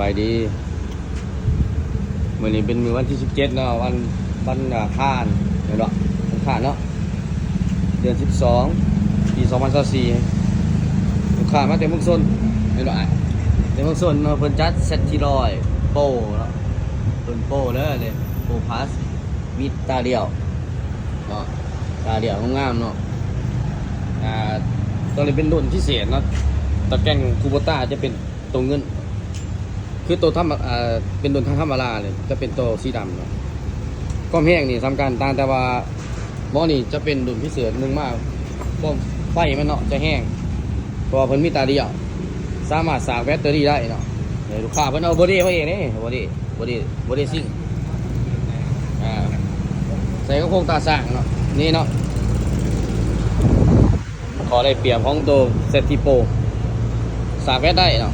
ສະບາຍດີ ມື້ນີ້ເປັນມື້ວັນທີສິບເຈັດເນາະ ວັນ ວັນອັງຄານເນາະ ວັນອັງຄານເນາະ ເດືອນສິບສອງ ປີສອງພັນຊາວສີ່ ລູກຄ້າມາແຕ່ເມືອງຊົນເນາະ ແຕ່ເມືອງຊົນເນາະ ເພິ່ນຈັດ ແຊັດທີຮ້ອຍ ໂປຣເນາະ ເພິ່ນໂປຣເດີ ໂປຣພລັສ ມີຕາຫຼຽວເນາະ ຕາຫຼຽວງາມໆເນາະ ອ່າ ໂຕນີ້ເປັນລຸ້ນພິເສດເນາະ ຕະແກງຄູໂບຕ້າຈະເປັນ ຕົວເງິນ ຄືໂຕທຳມະ ອ່າ ເປັນລຸ້ນທຳມະດາເລີຍ ຈະເປັນໂຕສີດຳເນາະ ຄວາມແຮງນີ້ສ່ຳກັນ ຕ່າງແຕ່ວ່າໝໍນີ້ຈະເປັນລຸ້ນພິເສດໜຶ່ງມາ ຄວາມໄຟມັນເນາະ ຈະແຮງ ເພາະວ່າເພິ່ນມີຕາດຽວ ສາມາດສາກແບັດເຕີຣີໄດ້ເນາະ ເອີ ລູກຄ້າເພິ່ນເອົາໂບເດມາເອງເດ້ ໂບເດ ໂບເດ ໂບເດຊິງ ອ່າ ໃສ່ກັບໂຄງຕາຊ່າງເນາະ ນີ້ເນາະ ຂໍ້ໄດ້ປຽບຂອງໂຕ ແຊັດທີໂປຣ ສາກແບັດໄດ້ເນາະ